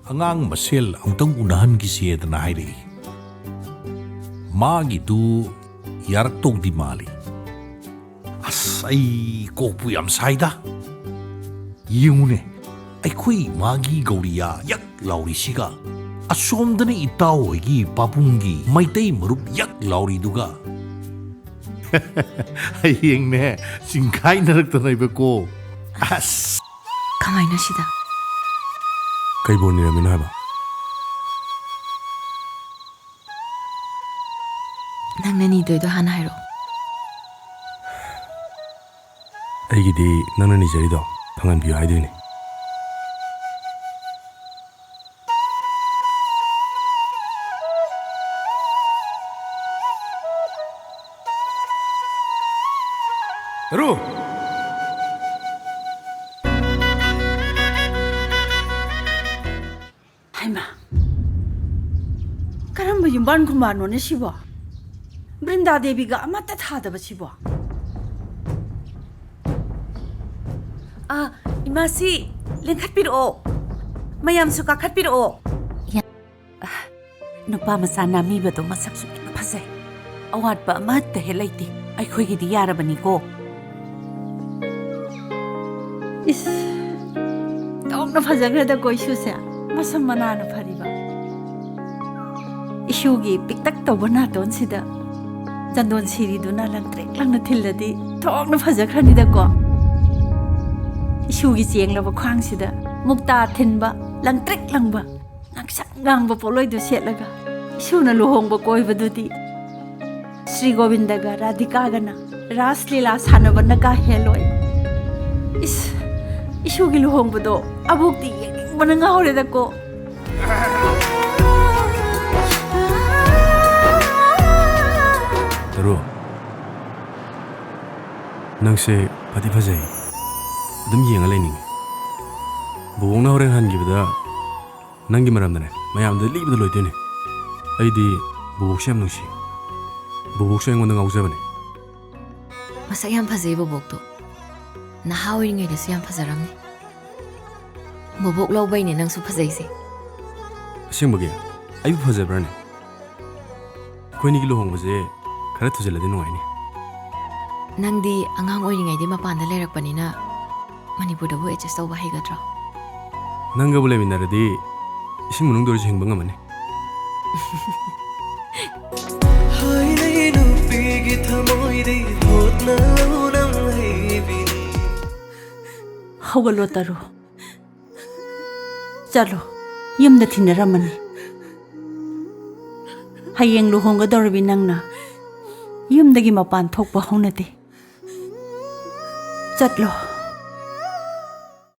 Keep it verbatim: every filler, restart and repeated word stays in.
ꯑꯉꯥꯡ ꯃꯁꯦꯜ ꯑꯃꯨꯛꯇꯪ ꯎꯅꯍꯟꯈꯤꯁꯦꯗꯅ ꯍꯥꯏꯔꯛꯏ꯫ ꯃꯥꯒꯤꯗꯨ ꯌꯥꯔꯛꯇꯧꯗꯤ ꯃꯥꯜꯂꯤ꯫ ꯑꯁ, ꯑꯩ ꯀꯣꯛꯄꯨ ꯌꯥꯝ ꯁꯥꯏꯗ꯫ ꯌꯦꯡꯉꯨꯅꯦ, ꯑꯩꯈꯣꯏ ꯏꯃꯥꯒꯤ ꯒꯧꯔꯤꯌꯥ ꯌꯛ ꯂꯥꯎꯔꯤꯁꯤꯒ ꯑꯁꯣꯝꯗꯅ ꯏꯇꯥꯎ ꯍꯣꯏꯒꯤ ꯄꯥꯕꯨꯡꯒꯤ ꯃꯩꯇꯩ ꯃꯔꯨꯞ ꯌꯛ ꯂꯥꯎꯔꯤꯗꯨꯒ꯫ ꯍꯌꯦꯡꯅꯦ ꯆꯤꯡꯈꯥꯏꯅꯔꯛꯇꯅ ꯏꯕꯀꯣ꯫ ꯑꯁ꯫ ꯀꯃꯥꯏꯅ ꯁꯤꯗ? ꯀꯩ ꯕꯣꯔ ꯅꯤꯔꯝꯃꯤꯅꯣ ꯍꯥꯏꯕ? ꯅꯪꯅ ꯅꯤꯗꯣꯏꯗꯣ ꯍꯥꯟꯅ ꯍꯥꯏꯔꯛꯑꯣ꯫ ꯑꯩꯒꯤꯗꯤ ꯅꯪꯅ ꯅꯤꯖꯔꯤꯗꯣ ꯐꯪꯍꯟꯕꯤꯌꯨ ꯍꯥꯏꯗꯣꯏꯅꯦ꯫ ꯇꯔꯨ! ꯍꯩꯃꯥ! ꯀꯔꯝꯕ ꯌꯨꯝꯕꯥꯟ ꯈꯨꯝꯕꯥꯟꯅꯣꯅꯦ ꯁꯤꯕꯣ? ꯕ꯭ꯔꯤꯟꯗꯥ ꯗꯦꯕꯤꯒ ꯑꯃꯠꯇ ꯊꯥꯗꯕ ꯁꯤꯕꯣ? ꯑꯥ, ꯏꯃꯥꯁꯤ ꯂꯦꯡꯈꯠꯄꯤꯔꯛꯑꯣ꯫ ꯃꯌꯥꯝꯁꯨ ꯀꯥꯈꯠꯄꯤꯔꯛꯑꯣ꯫ ꯌꯥ-, ꯑꯥ, ꯅꯨꯄꯥ ꯃꯆꯥ ꯅꯥꯃꯤꯕꯗꯣ ꯃꯁꯛꯁꯨ ꯌꯥꯝ ꯐꯖꯩ꯫ ꯑꯋꯥꯠꯄ ꯑꯃꯠꯇ ꯍꯦꯛ ꯂꯩꯇꯦ꯫ ꯑꯩꯈꯣꯏꯒꯤꯗꯤ ꯌꯥꯔꯕꯅꯤꯀꯣ꯫ ꯏꯁ, ꯇꯧꯅ ꯐꯖꯈ꯭ꯔꯗꯀꯣ ꯏꯁꯨꯁꯦ꯫ ꯃꯁꯝ ꯃꯅꯥꯅ ꯐꯔꯤꯕ꯫ ꯏꯁꯨꯒꯤ ꯄꯤꯛꯇꯛ ꯇꯧꯕ ꯅꯥꯇꯣꯟꯁꯤꯗ ꯆꯟꯗꯣꯟ ꯁꯤꯔꯤꯗꯨꯅ ꯂꯪꯇ꯭ꯔꯤꯛ ꯂꯪꯅ ꯊꯤꯜꯂꯗꯤ ꯊꯣꯛꯅ ꯐꯖꯈ꯭ꯔꯅꯤꯗꯀꯣ꯫ ꯏꯁꯨꯒꯤ ꯆꯦꯡꯂꯕ ꯈ꯭ꯋꯥꯡꯁꯤꯗ ꯃꯨꯛꯇꯥ ꯊꯤꯟꯕ ꯂꯪꯇ꯭ꯔꯤꯛ ꯂꯪꯕ ꯉꯥꯡꯁꯪ ꯉꯥꯡꯕ ꯄꯣꯠꯂꯣꯏꯗꯨ ꯁꯦꯠꯂꯒ ꯏꯁꯨꯅ ꯂꯨꯍꯣꯡꯕ ꯀꯣꯏꯕꯗꯨꯗꯤ ꯁ꯭ꯔꯤ ꯒꯣꯕꯤꯟꯗꯒ ꯔꯥꯙꯤꯀꯥꯒꯅ ꯔꯥꯁ ꯂꯤꯂꯥ ꯁꯥꯟꯅꯕꯅ ꯀꯥ ꯍꯦꯜꯂꯣꯏ꯫ ꯏꯁ, ꯏꯁꯨꯒꯤ ꯂꯨꯍꯣꯡꯕꯗꯣ ꯑꯕꯣꯛꯇꯤ ꯌꯦꯡꯅꯤꯡꯕꯅ ꯉꯥꯎꯔꯦꯗꯀꯣ꯫ ꯇꯔꯨ, ꯅꯪꯁꯦ ꯐꯗꯤ ꯐꯖꯩ꯫ ꯑꯗꯨꯝ ꯌꯦꯡꯉ ꯂꯩꯅꯤꯡꯉꯤ꯫ ꯕꯣꯕꯣꯛꯅ ꯍꯣꯔꯦꯟ ꯍꯟꯈꯤꯕꯗ ꯅꯪꯒꯤ ꯃꯔꯝꯗꯅꯦ ꯃꯌꯥꯝꯗ ꯂꯤꯕꯗ ꯂꯣꯏꯗꯣꯏꯅꯦ꯫ ꯑꯩꯗꯤ ꯕꯣꯕꯣꯛꯁꯦ ꯌꯥꯝ ꯅꯨꯡꯁꯤ꯫ ꯕꯣꯕꯣꯛꯁꯨ ꯑꯩꯉꯣꯟꯗ ꯉꯥꯎꯖꯕꯅꯦ꯫ ꯃꯁꯛ ꯌꯥꯝ ꯐꯖꯩ ꯕꯣꯕꯣꯛꯇꯣ꯫ ꯅꯍꯥ ꯑꯣꯏꯔꯤꯉꯩꯗꯁꯨ ꯌꯥꯝ ꯐꯖꯔꯝꯅꯤ꯫ ꯕꯣꯕꯣꯛ ꯂꯧꯕꯩꯅꯦ ꯅꯪꯁꯨ ꯐꯖꯩꯁꯦ꯫ ꯑꯁꯦꯡꯕꯒꯤ? ꯑꯩꯕꯨ ꯐꯖꯕ꯭ꯔꯥꯅꯦ? ꯑꯩꯈꯣꯏꯅꯤꯒꯤ ꯂꯨꯍꯣꯡꯕꯁꯦ ꯈꯔ ꯊꯨꯖꯜꯂꯗꯤ ꯅꯨꯡꯉꯥꯏꯅꯤ꯫ ꯅꯪꯗꯤ ꯑꯉꯥꯡ ꯑꯣꯏꯔꯤꯉꯩꯗꯤ ꯃꯄꯥꯟꯗ ꯂꯩꯔꯛꯄꯅꯤꯅ ꯃꯅꯤꯄꯨꯔꯗꯕꯨ ꯑꯦꯗꯖꯁ ꯇꯧꯕ ꯍꯩꯒꯗ꯭ꯔꯣ? ꯅꯪꯒꯕꯨ ꯂꯩꯃꯤꯟꯅꯔꯗꯤ ꯏꯁꯤꯡ ꯃꯅꯨꯡꯗ ꯑꯣꯏꯔꯁꯨ ꯍꯤꯡꯕ ꯉꯝꯃꯅꯤ꯫ ꯍꯥꯏꯅꯩ ꯅꯨꯄꯤꯒꯤ ꯊꯃꯣꯏꯗꯤ ꯍꯣꯠꯅ ꯂꯧꯅꯝ ꯍꯩꯕꯤꯅꯤ꯫ ꯍꯧꯒꯠꯂꯣ ꯇꯔꯨ, ꯆꯠꯂꯣ, ꯌꯨꯝꯗ ꯊꯤꯟꯅꯔꯝꯃꯅꯤ꯫ ꯍꯌꯦꯡ ꯂꯨꯍꯣꯡꯒꯗꯧꯔꯤꯕꯤ ꯅꯪꯅ ꯌꯨꯝꯗꯒꯤ ꯃꯄꯥꯟ ꯊꯣꯛꯄ ꯍꯧꯅꯗꯦ꯫ ꯆꯠꯂꯣ꯫